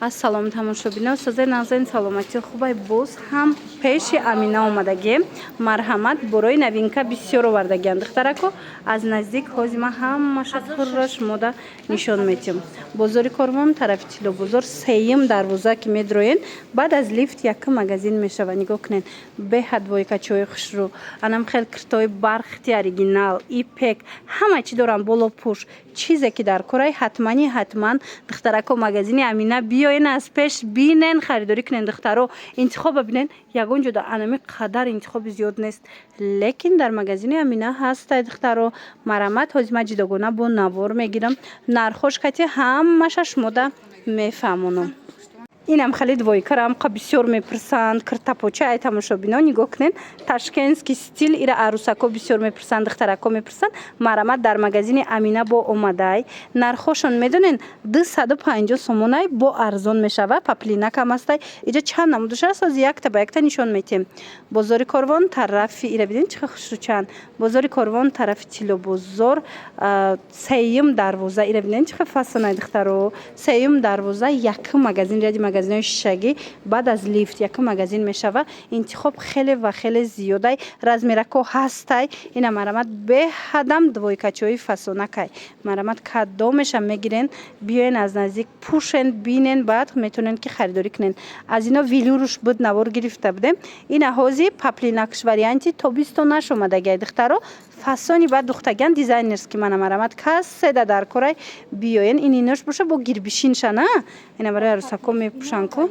Ассалом, тамошобино, созен, нағзен, саломатӣ хубай. Боз ҳам пеши Амина омадагием. Марҳамат, борои новинка бисёр овардагиам, духтарако. Аз наздик ҳози ман ҳамаша пурра шумода нишон метиҳам. Бозори Корвон, тарафи Тиллобозор, сеюм дарвоза ки медроен, баъд аз лифт якум магазин мешава. Нигоҳ кунед, беҳад двойкачои хушрӯ, анам хел киртои бархти оригинал, ипек, ҳама чӣ дорам, болопӯш, чизе ки дар корай, ҳатмани ҳатман, духтарако, магазини Амина биёен, аз пеш бинен, харидорӣ кунен. Духтаро, интихоба бинен, ягон ҷода анами қадар интихоби зиёд нест, лекин дар магазини Амина ҳастай. Духтаро, марҳамат, ҳози ман ҷудогона бо навор мегирам, нархош кати ҳамаша шумода мефаҳмонам. Инам хеле двойкара амқа бисёр мепурсанд, киртапоча ай, тамошобино, нигоҳ кунед, ташкентский стиль. Ира арӯсако бисёр мепурсанд, духтарако мепурсанд. Марҳамат, дар магазини Амина бо омадай. Нархошон медонен, 250 сомонай, бо арзон мешава. Поплинакам ҳастай, иҷа чанд намудаш аст, ҳозир якта ба якта нишон метиҳем. Бозори Корвон тарафи, ира бидин, чӣ хушрӯчанд. Бозори Корвон, тарафи Тиллобозор, сеюм дарвоза. Ира бинен, чӣ фасонай, духтаро. Сеюм дарвоза, якум магазин, ряди магазинҳои шишагӣ, баъд аз лифт якум магазин мешава. Интихоб хеле ва хеле зиёдай, размерако ҳастай. Ина, марҳамат, беҳадам двойкачои фасонакай. Марҳамат, кадомеша мегирен, биёен, аз наздик пӯшен, бинен, баъд метавонен ки харидорӣ кунен. Аз ино велюруш буд, навор гирифта будем. Ина ҳози поплинакш варианти тобистонаш омадагиай, духтаро, фасони баъд духтагиан, дизайнерский. Мана, марҳамат, каседа дар корай, биёен. Ин инош боша бо гирбишинша на, ина барои арӯсако мепӯшанд ку.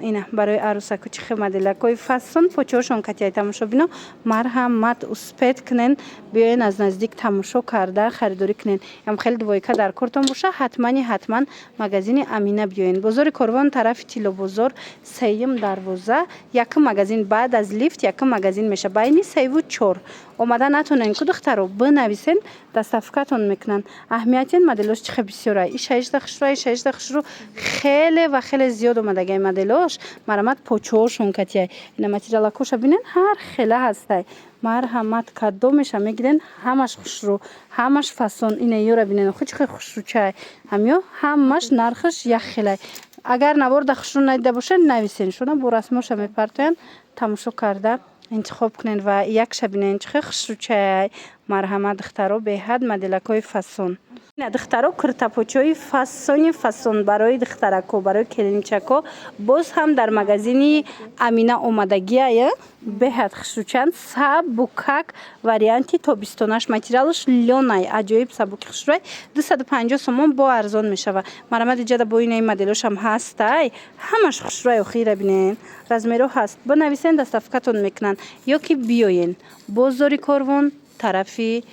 Ина барои арӯсаку чӣ хел моделакҳои фасон, почоашон катияй. Тамошобино, марҳамат, успеть кунен, биёен, аз наздик тамошо карда харидорӣ кунен. Ям хеле двойка дар кортон боша, ҳатмани ҳатман магазини Амина биёен. Бозори Корвон, тарафи Тиллобозор, сеюм дарвоза, якум магазин, баъд аз лифт якум магазин меша, байни севу чор. Омада натонен ку, духтаро, бинависен, доставкатон мекунанд. Аҳамиятен, моделош чӣ хел бисёра, и шаишда хушрӯ, и шаишда хушрӯ, хеле ва хеле зиёд омадагай моделош. Марҳамат, почоошон катияй. Ина материалакоша бинен, ҳар хела ҳастай. Марҳамат, кадомеша мегирен, ҳамаш хушрӯ, ҳамаш фасон. Ина ёра бинен, охи чӣ хел хушрӯчай ҳамё, ҳамаш нархаш як хелай. Агар наворда хушрӯ надида бошед, нависен, шуна бо расмоша мепартоянд, тамошо карда интихоб кунед ва якша бинен, чӣ хел хушрӯчай. Марҳамат, духтаро, беҳад моделакҳои фасон. Ина, духтаро, куртапочаҳои фасони фасон барои духтарако, барои келинчако боз ҳам дар магазини Амина омадагиая. Беҳад хушрӯчанд, сабукак, варианти тобистонаш, материалаш лёнай, аҷоиб сабуки, хушрӯай, 250 сомон, бо арзон мешава. Марҳамат, иҷада бо инаи моделошам ҳастай, ҳамаш хушрӯай. Охира бинен, размеро ҳаст, бинависен, доставкатон мекунанд ё ки биёен. Бозори Корвон, тарафи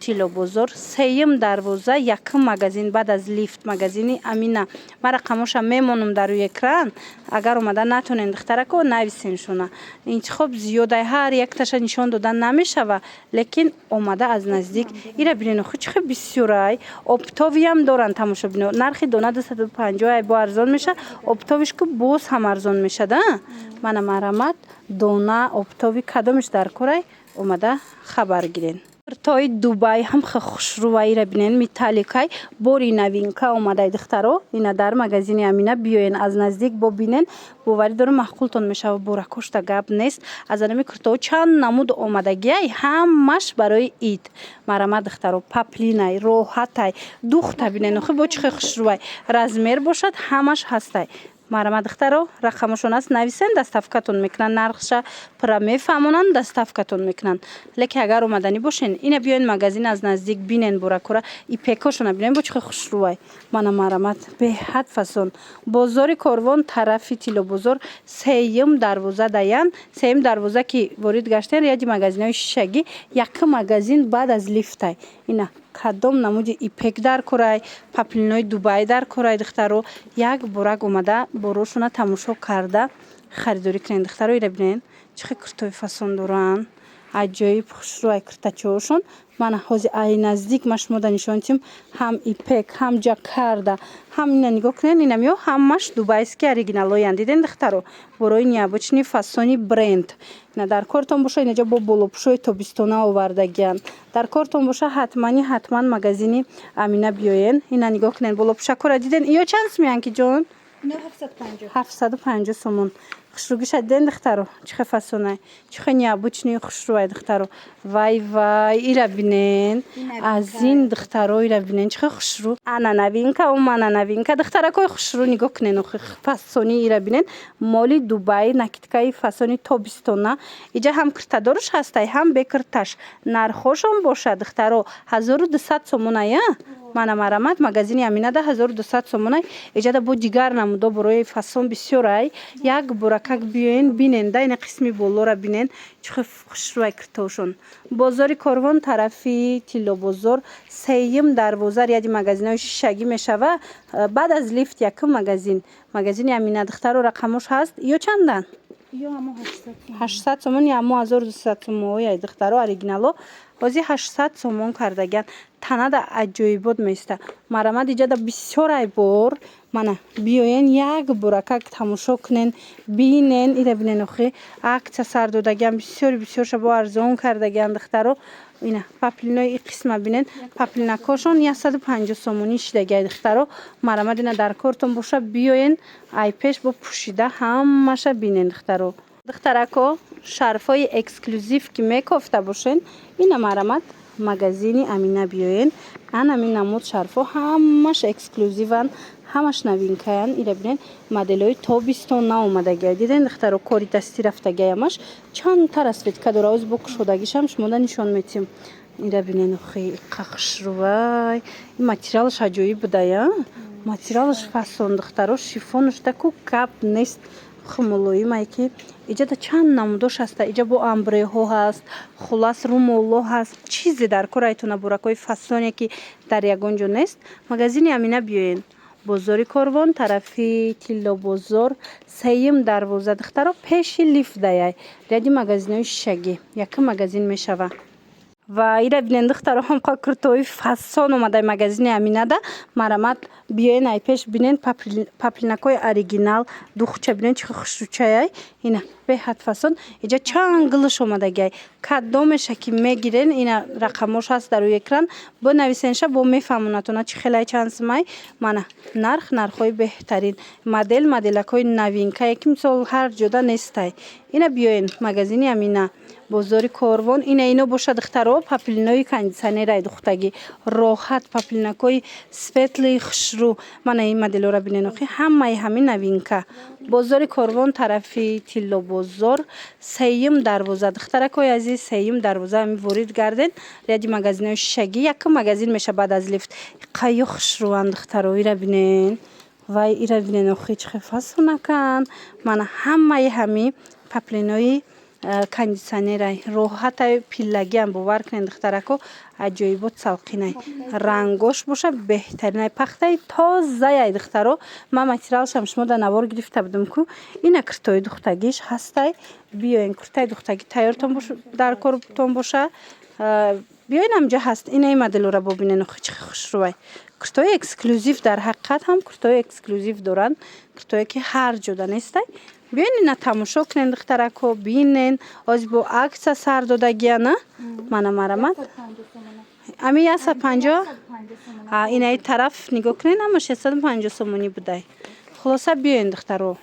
Тиллобозор, сеюм дарвоза, якум магазин, баъд аз лифт, магазини Амина. Ман рақамоша мемонам дар рӯи экран. Агар омада натонен, духтарако, нависен шуна. Интихоб зиёдай, ҳар якташа нишон дода намешава, лекин омада аз наздик ира бинен. Охи чӣ хел бисёрай, оптовыйам доранд, тамошобино. Нархи дона 250 ай, бо арзон меша, оптовыйш ку боз ҳам арзон мешада. Мана, марҳамат, дона, оптовый, кадомеш дар корай, омада хабар гирен. Тои Дубай ҳам хел хушрӯваира бинен, металликай, бори новинка омадай, духтаро. Ина дар магазини Амина биёен, аз наздик бобинен, боварӣ дорам, маъқултон мешава. Буракошта гап нест. Аз анами куртаҳо чанд намуд омадагиай, ҳамаш барои ид. Марҳамат, духтаро, поплинай, роҳатай, духта бинен, охи бо чӣ хел хушрӯвай. Размер бошад, ҳамаш ҳастай. Марҳамат, духтаро, рақамошон аст, нависен, доставкатон мекунанд, нархша пурра мефаҳмонанд, доставкатон мекунанд. Лекин агар омаданӣ бошен, ина биёен магазин, аз наздик бинен буракора, ипекошона бинен, бо чӣ хел хушрӯвай. Мана, марҳамат, беҳад фасон. Бозори Корвон, тарафи Тиллобозор, сеюм дарвоза даян. Сеюм дарвоза ки ворид гаштен, ряди магазинҳои шишагӣ, якум магазин баъд аз лифтай. Ина кадом намуди ипек дар корай, поплинои Дубай дар корай, духтаро, як борак омада борошона тамошо карда харидорӣ кунед. Духтаро, ира бинен, чӣ хел куртои фасон доранд, аҷоиб хушрӯай куртачоошон. Мана ҳозир ай наздик ма шумода нишон тиҳам, ҳам ипек, ҳам жаккарда, ҳам ина нигоҳ кунед, инамё ҳамаш дубайский оригиналоянд. Диден, духтаро, борои необычный, фасони бренд. Ина дар кортон боша, инаҷа бо болопӯшои тобистона овардагиянд. Дар кортон боша, ҳатмани ҳатман магазини Амина биёен. Ина нигоҳ кунед, болопӯшакҳоро диден, иё чанд сумиянд ки, ҷон? Ино 750. 750 сомон. Хушругиша диден, духтаро, чӣ хел фасонай, чӣ хел необычный, хушрӯай, духтаро. Вай, вай, ира бинен. Аз ин, духтаро, ира бинен, чӣ хел хушрӯ. Ана новинка, омана новинка, духтаракои хушрӯ, нигоҳ кунен, охи фасони ира бинен. Моли Дубай, накидкаи фасони тобистона. Иҷа ҳам киртадоруш ҳастай, ҳам бекирташ. Нархошон бошад, духтаро, 1200 сомоная. Мана, марамат, магазини Аминада 1200 сомонай. Иҷада бо дигар намудо борои фасон бисёрай. Як боракак биёен, бинен да, ина қисми болора бинен, чӣ хел хушрӯай киртошон. Бозори Корвон, тарафи Тиллобозор, сеюм дарвоза, ряди магазинҳои шишагӣ мешава. Баъд аз лифт якум магазин, магазини Амина. Духтаро, рақамош ҳаст. Ё чандан? Ё ҳамо 800 сомон. 800 сомон. Ё 1200 сомон, духтаро. Оригинало ҳозир 800 сомон кардагиан. Танада аҷоибот меиста. Марамад, иҷада бисёр ай бор. Мана, биёен, як боракак тамошо кунен, бинен. Ира бинен, охи акция сар додагиан, бисёри бисёрша бо арзон кардагиан, духтаро. Ина паплинои и қисма бинен, паплинакошон 150 сомонӣ шидагиай, духтаро. Марамад, ина дар кортон боша, биёен, ай пеш бо пӯшида ҳамаша бинен, духтаро. Духтарако, шарфҳои эксклюзив ки мекофта бошен, ина, марамад, магазини Амина биёен. Анами намуд шарфҳо ҳамаш эксклюзиванд, ҳамаш новинкаянд. Ира бинен, моделҳои тобистон наомадагия. Диден, духтаро, кори дастӣ рафтагиай. Ҳамаш чандта расцветка дора. Оз бо кушодагишам шумода нишон метиҳем. Ира бинен, охи иқа хушрӯвай. Ин материалаш аҷоиб будая, материалаш фасон, духтаро, шифонаш таку гап нест, мулоимае ки. Иҷада чанд намудош ҳаста. Иҷа бо амбреҳо ҳаст, хулас, румолло ҳаст, чизе дар кор айтона, буракҳои фасоне ки дар ягон ҷо нест. Магазини Амина биёен, бозори Корвон, тарафи Тиллобозор, сеюм дарвоза, духтаро, пеши лифт даяй, ряди магазинҳои шишагӣ, якум магазин мешава. Ва ира бинен, духтаро, ҳамқа куртои фасон омадай магазини Аминада. Марамат, биёен, ай пеш бинен, паплинакҳои оригинал. Духча бинен, чӣ хушрӯчаяй. Ина беҳад фасон. Иҷа чанд гулш омадагиай. Кадомеша ки мегирен, ина рақамош ҳаст дар рӯи экран, бинависенша, бо мефаҳмонатона чӣ хелай, чанд сумай. Мана нарх, нархҳои беҳтарин, модел, моделакҳои новинкае ки мисол ҳар ҷода нестай. Ина биёен магазини Амина, бозори Корвон. Ина ино боша, духтаро, паплинои кондитсионерай, духтагӣ, роҳат, паплинакҳои светлый, хушрӯ. Мана ин моделҳоро бинен, охи ҳамаи ҳамин новинка. Бозори Корвон, тарафи Тиллобозор, сеюм дарвоза, духтаракҳои азиз, сеюм дарвоза ҳами ворид гарден, ряди магазинҳои шишагӣ, якум магазин меша баъд аз лифт. Қайё хушрӯванд, духтаро, ира бинен. Вай, ира бинен, охи чӣ хел фасонаканд. Мана ҳамаи ҳами паплинои кондитсионерай, роҳатай, пиллагиам. Бовар кунед, духтарако, аҷоибот, салқинай. Рангош боша беҳтаринай, пахтаи тозаяй, духтаро. Ман материалшам шумо дар навор гирифта будам ку. Ина куртои духтагиш ҳастай. Биёен, куртаи духтагӣ тайёртон дар кортон боша, биёен, ҳамҷа ҳаст. Ина ин моделҳоро бобинен, охи чӣ хушрӯвай. Куртои эксклюзив, дар ҳақиқат ҳам куртои эксклюзив доранд, куртое ки ҳар ҷода нестай. Биёен, ина тамошо кунен, духтарако, бинен. Ҳозир бо акция сар додагияна. Мана, марамат, ами 150. Инаи тараф нигоҳ кунен, ҳамаш 150 сомонӣ будай. Хулоса, биёен, духтаро.